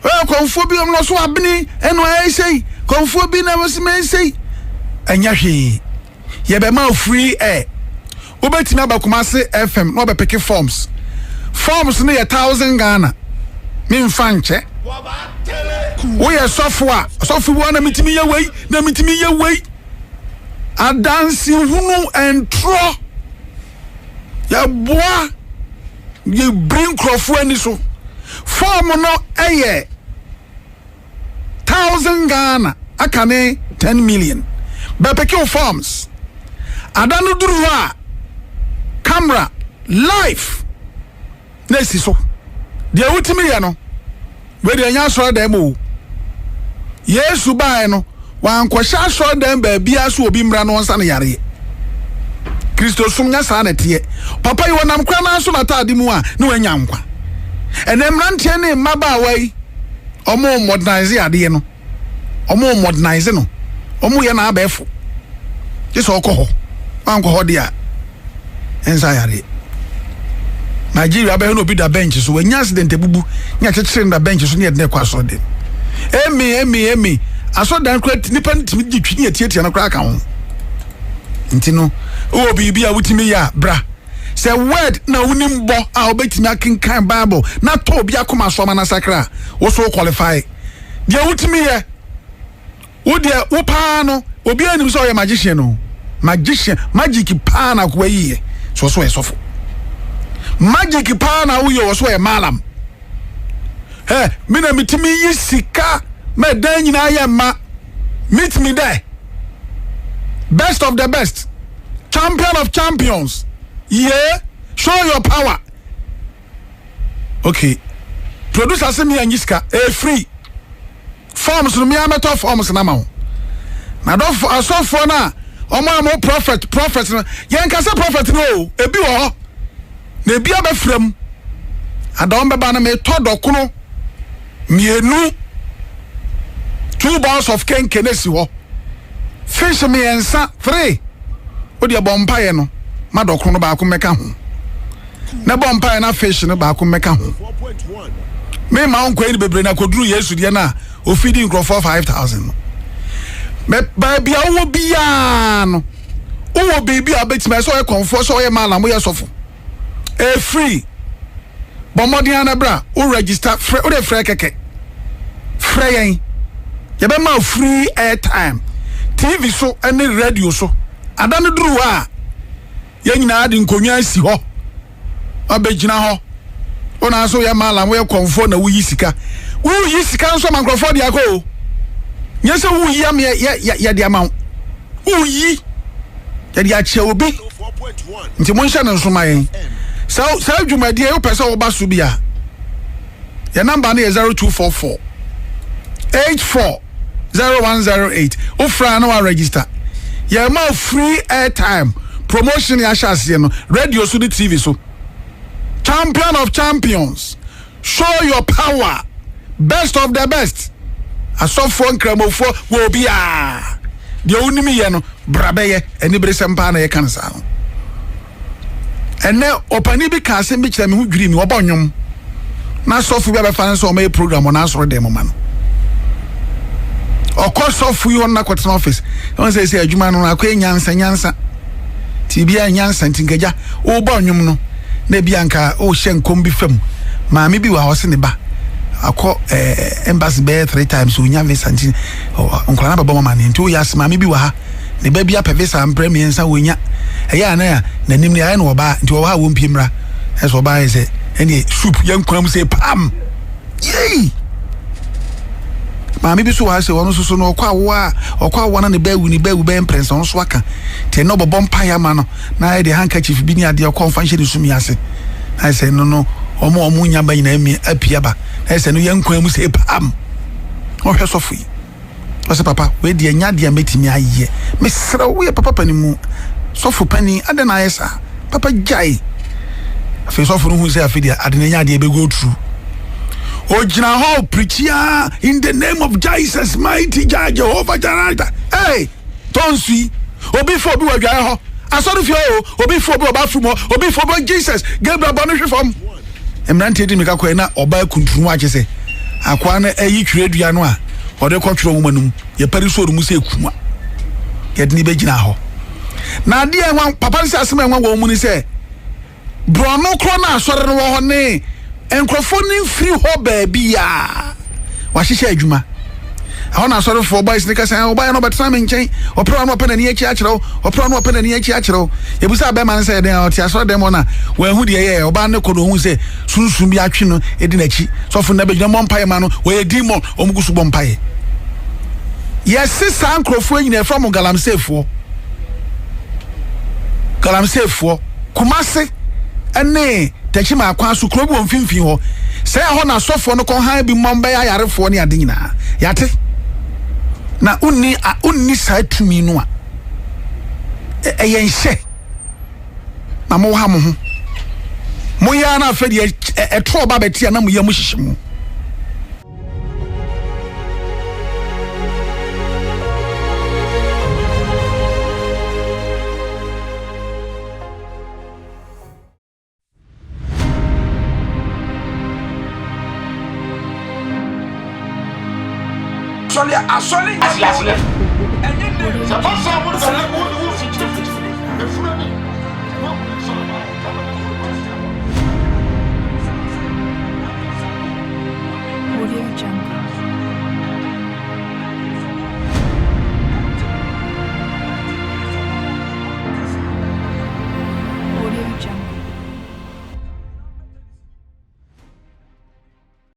ɛyɛ kɔnfoɔ bi ɔmo so abene ɛna ayɛ sei, kɔnfoɔ bi na ɔmo mɛ sei. Ɛnyɛ hwee. Yɛbɛma free air. Wobɛtumi aba Kumasi FM na wabɛpeke forms. Forms no yɛ thousand Ghana. Memfa nkyɛ. Woyɛ sɔfo a, sɔfo bi wɔ na metumi yɛ wei, na metumi yɛ wei. Adansi hunu ntorɔ. Yɛboa yɛbiri nkurɔfoɔ ani so. Form no yɛ thousand Ghana aka ne 10 million. Bɛpeke wo forms. Ada no duru hɔ a, camera live na esi so. Deɛ wotumi yɛ no, wei deɛ ɛnyɛ asɔredan mu o. Yesu baeɛ no, wankɔhyɛ asɔredan baabiara so obi mmra no ɔnsa no yareɛ. Kristosom nyɛ saa na ɛteɛ. Papa yi wɔnam kora no so n'ataade mu a na wanya nkwa. Ɛnɛ mmeranteɛ ne mmabaawa yi, ɔmo modernise adeɛ no. Ɔmo modernise no. Ɔmo yɛ n'abɛɛfo. Gye sɛ ɔkɔ hɔ. Wankɔ hɔ deɛ a, ɛnsa yareɛ. Nigeria bɛhwɛ na obi da bench so, wanya accident abubu, ne akyekyere no da bench so ne yɛde no kɔ asɔredan. Emi, emi, emi. Asɔredan kora nipa no tumi gye twi ne yɛtiatia no koraa ka ho. Nti no, wowɔ biribi a wotumi yɛ a, bra. Sɛ word na wonim bɔ a wobɛtumi akenkan Bible na tɔ obi akoma so ama no asakra a, wo so wo qualify. Deɛ wotumi yɛ, wo deɛ wo paa no, obiara nim sɛ ɔyɛ magician o. Magician, magic paa na akoa yi yɛ, so ɔso ɔyɛ sɔfo. Magic paa na woyɛ, ɔso ɔyɛ malam. Hɛ, me na metumi yi sika ma ɛdan nyinaa yɛ mma. Meet me there. Best of the best. Champion of champions. Yeah. Show your power. Okay. Producer se me anyi sika. Eh free. Forms no me ameto forms na ma wo. Na dɔfo asɔfoɔ no a ɔmo a mo prophet prophet no yɛn kasa prophet no o ebi wɔ hɔ na ebi abɛfra mu ada wɔn bɛba no metɔ dɔkono mmienu two balls of kenke na esi hɔ fish mmiɛnsa three o deɛ bɔ mpaeɛ no ma dɔkono no baako mmɛka ho na bɔ mpaeɛ na fish no baako mmɛka ho me ma wo nkɔyi no bebree na kɔduru Yesu deɛ no a ofidi nkurɔfoɔ 5000 no mɛ baabi a wowɔ biara no wowɔ biribi a wobɛtumi ayɛ sɛ ɔyɛ kɔnfoɔ sɛ ɔyɛ malam woyɛ sɔfo ɛfiri bɔ mmɔden ara bra wo register frɛ wode frɛ kɛkɛ frɛ yɛn yɛbɛma wo free airtime tv so ne radio so ada no duru hɔ a yɛn nyinaa de nkonnwa asi hɔ wabɛgyina hɔ wo na nso yɛ malam woyɛ kɔnfoɔ na woyi sika woyi sika nso ma nkurɔfoɔ de akɔ o nyɛ sɛ woyi ama yɛde ama wo woyi yɛde akyɛ obi nti monhyɛ no nso ma yɛn saa saa dwumadie wopɛ sɛ woba so bi a yɛn namba no yɛ 0244 84 0108 wofra na wa register yɛma free airtime promotion yɛahyɛ aseɛ no radio so ne tv so champion of champions show your power best of the best asɔfoɔ nkramofoɔ wɔ obiara deɛ wonim yɛ no bra bɛyɛ anibere sɛm paa na yɛka no saa no ɛnɛ ɔpani bi ka asɛm bi kyerɛ me ho dwiri mi ɔbɔ nnwom na sɔfo bi abɛfa no sɛ ɔmɛyɛ program wɔ n'asɔre dɛm mu ma no ɔkɔ sɔfo yi hɔ no nakɔtena office ɔn sɛ sɛ adwuma no akɔyɛ nyansa nyansa. Nti biribiara nyansa nti nka agya wobɔ nnwom no na ebi anka wohyɛ nkɔm bi fam. Maame bi wɔ ha ɔse ne ba akɔ eh, embassy bɛyɛ three times onya visa nti nkwadaa no abɛbɔ mama ne nti woyɛ ase maame bi wɔ ha ne ba bi apɛ visa mprɛ mmiɛnsa wonya ɛyɛ a na n'anim no ayɛ no ɔbaa nti ɔwɔ ha a wɔmpie mmra ɛsɛ ɔbaa yɛ sɛ ɛne soup yɛn nkwan mu sɛ pam yei maame bi so wɔ ha sɛ ɔno nso so no ɔkɔ awoa a ɔkɔ awoa na ne ba awu ne ba awu bɛyɛ mprɛnsa ɔno nso aka nti ɛnna ɔbɛbɔ mpaeɛ ama no na ayɛ deɛ handkerchief bi ne adeɛ ɔkɔ ɔmfa nhyɛ ne sumi ase na ayɛ sɛ no no wɔn a wɔn nya ba nyinaa mi apue aba na ayɛ sɛ no yɛ nkwan mu sɛ pam ɔhwɛ sɔfo yi ɔsɛ papa wei deɛ nya adeɛ a mɛtumi ayɛ mesrɛ wo yɛ papa panin mu sɔfo panin adɛn na ayɛ saa papa gyae afei sɔfo no hu sɛ afei deɛ ade no nya adeɛ bɛgo through ogyina hɔ preachia in the name of Jesus mighty Jah Jehovah Jireh hey tɔ nsu yi obi fo obi wɔ adwaeɛ hɔ asɔre fie o obi fo obi wɔ bathroom hɔ obi fo obi wɔ Jesus Gabriel bɔ no hwe fam mmeranteɛ di mmirika kɔɛ na ɔbaa kuntunu akyɛ sɛ akoa no ayi twerɛdua no a ɔde kɔtwerɛ nwoma no mu yɛpɛre so no mu sɛ ekuma yɛde ne bɛgyina hɔ na adeɛ ɛnwa papa no sɛ asɛm ɛnwa wɔn mu ne sɛ Borɔno korɔ no a asɔre no wɔ hɔ ne nkurɔfoɔ no mfiri hɔ baabi a wɔahyehyɛ adwuma. Ɛhɔ na asɔrefoɔ boys no kasa, ɔbaeɛ no ɔbɛtena me nkyɛn, ɔpere no ɔpɛ n'ani akyi akyerɛ wo, ɔpere no ɔpɛ n'ani akyi akyerɛ wo. Yɛbusaa bɛrima no sɛ ɛdɛn a ɔte asɔre dɛm hɔ na wanhu deɛ ɛyɛɛ. Ɔbaa no kɔ na ɔhu sɛ sunsum bi atwe no di n'akyi. Sɔfo no bɛgyina mmɔ mpaeɛ ma no, wɔyɛ demon, wɔn gu so bɔ mpaeɛ. Yɛse saa nkurɔfoɔ nyinaa yɛfrɛ mo galamseyfoɔ. Galamseyfoɔ. Kumase ne Techiman kwan so kuro bi wɔ mfimfini hɔ. Sɛ ɛhɔ na asɔfoɔ no kɔ han bi mmɔ bɛyɛ ayarefoɔ ne ade nyinaa. Yɛate. Na wonni wonni saa tumi no a ɛyɛ nhyɛ na mo ha mo ho. Mo yɛ ara na afei deɛ ɛto ɔba bɛte a na mo yɛ mo hyehye mo. Asɔre asɔre nyɛ aseɛ. Ɛnyɛ name. Sɛ fa sɛ wo sɛ wo wo fikyiri fikyiri. Efura ni.